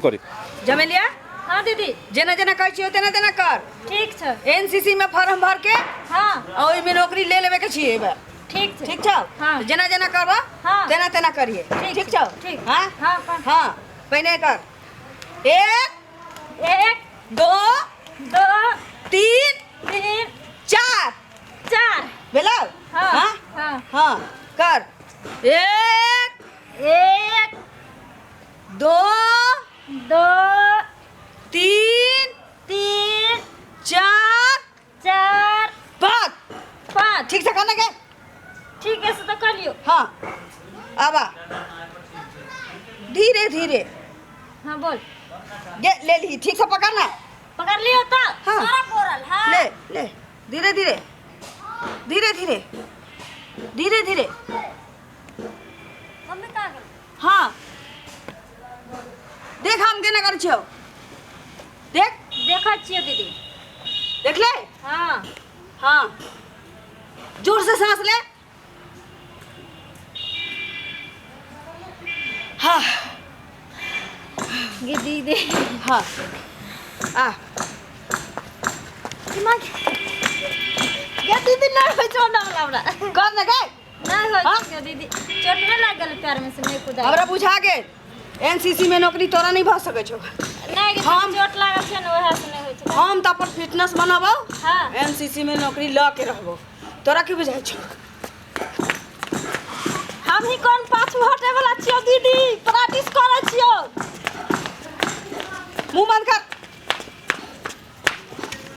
करी। जमेलिया। हाँ दीदी। जेना जेना कहै छियौ तेना तेना कर। ठीक छै। एनसीसी में फॉर्म भर के हाँ आ ओहिमे नौकरी ले लेबे के छियै एहि बेर। ठीक छै। ठीक छौ? हाँ। जेना जेना करबो हाँ। तेना तेना करिए। ठीक ठीक छै, छौ? ठीक। हाँ। हाँ, कर। हाँ, पहिने कर। 1 1 2 2 3 3 4 4 भेलौ? हाँ। हाँ? हाँ। हाँ, कर। 1 1 2 2 3 3 4 4 5 5। ठीक से करना के? ठीक है से तो कर लियो। हाँ, आबा धीरे धीरे। हाँ बोल। ये ले ली, ठीक से पकड़ना। पकड़ लियो तो। हाँ। सारा बोरल। हाँ ले ले, धीरे धीरे धीरे धीरे धीरे धीरे। मम्मी कहाँ गेल? हाँ देख, हम केना करै छियौ देख। देखै छियै दीदी। देख ले। हाँ। हाँ, जोर से सांस ले। हाँ। गे दीदी। हाँ, आ दिमाग गे दीदी, नहीं होइ छौ हमरा हमरा। कर ना गे। नहीं होइ हाँ? छौ गे दीदी, चोट नहि लागल पैर में से नहीं कुदा। हमरा बुझा गेल, एनसीसी में नौकरी तोरा नहीं भऽ सकै छौ। नहीं गे, हम- चोट लागल छै ने, वएह से नहीं होइ छै। हम तऽ अपन फिटनेस बनाबौ। हाँ। एनसीसी में नौकरी लऽ के रहबो। तोरा की बुझाइ छौ? हम ही कोन पाछू हटे वाला छियौ दीदी, प्रैक्टिस करै छियौ। मुंह बंद कर।